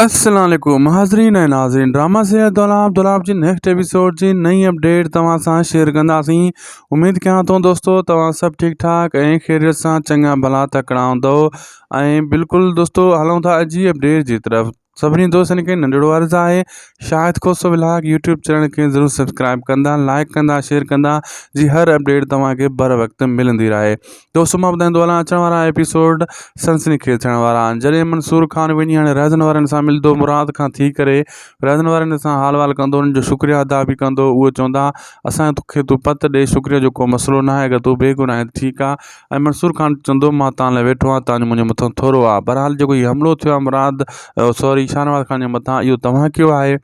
السلام عليڪم حاضرين ۽ ناظرين ڊراما سيريل دولاب دولاب جي نيڪسٽ ايپيسوڊ جي نئين اپڊيٽ توهان سان شيئر ڪنداسين اميد ڪيان ٿو دوستو توهان سڀ ٺيڪ ٺاڪ ۽ خيريت سان چڱا ڀلا تڪڙا هوندو ۽ بلڪل دوستو هلون ٿا اڄ جي اپڊيٽ جي طرف سڀني دوستن کي ننڍڙو عرض آهي Shahid Khoso vlog YouTube channel کي ضرور سبسڪرائب ڪندا لائڪ ڪندا شيئر ڪندا جي هر اپڊيٽ توهان کي بر وقت ملندي رهي دوستو مان ٻڌائيندو هلان اچڻ وارا ايپيسوڊ سنسني خيز ٿيڻ وارا آهن جڏهن منصور خان وڃي هاڻي رهزن وارن سان ملندو مراد کان ٿي ڪري رهزن وارن سان حال وال ڪندو انهن جو شڪريه ادا به ڪندو اهو چوندا اسان کي تون پت ڏي شڪريه جو ڪو مسئلو ناهي اگر تون بي گناهه آهين ته ٺيڪ آهي ۽ منصور خان چوندو مان تان لاء ويٺو آهيان تان جو منهنجي مٿان ٿورو آهي بهرحال جيڪو هي حملو ٿيو آهي مراد سوري شاهنواز خان جي مٿان اهو توهان ڪيو آهي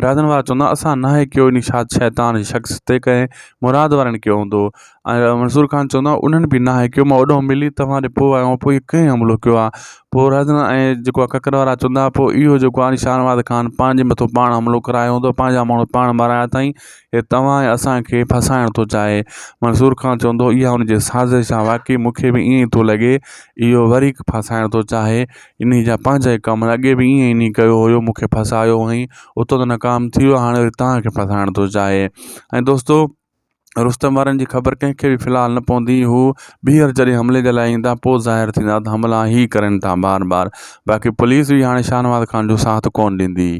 رهزن وارا چوندا اسان ناهي ڪيو انهي شاد شيطان شخص تي ڪنهن مراد وارن ڪيو هوندو ۽ منصور خان چوندو آهي انهن به ناهي ڪيو مان اوڏانهن ملي توهان ڏي پوء آيو آهيان پوء ڪنهن حملو ڪيو آهي پوء رهزن ۽ جيڪو آهي ڪڪر وارا چوندا پوء اهو جيڪو آهي شاهنواز خان پنهنجي مٿو پاڻ حملو ڪرايو هوندو پنهنجا ماڻهو پاڻ مارايا اٿائين هي توهان ۽ اسان کي ڦاسائڻ ٿو چاهي منصور خان چوندو اها ان جي سازش آهي واقعي مون کي به ائين ئي ٿو لڳي اهو وري ڦاسائڻ ٿو چاهي انهي جا پنهنجا ئي ڪم آهن اڳي به ائين ئي ڪيو هيو مون کي ڦاسايو هئائين اتو ته ناڪام ٿي ويو هاڻي وري توهان کي ڦاسائڻ ٿو چاهي ۽ دوستو رستم وارن جي خبر ڪنهن کي به في الحال نه پوندي هو ٻيهر جڏهن حملي جي لاء ايندا پوء ظاهر ٿيندا ته حملا هي ڪرن ٿا بار بار باقي پوليس به هاڻي شاهنواز خان جو ساٿ ڪونه ڏيندي.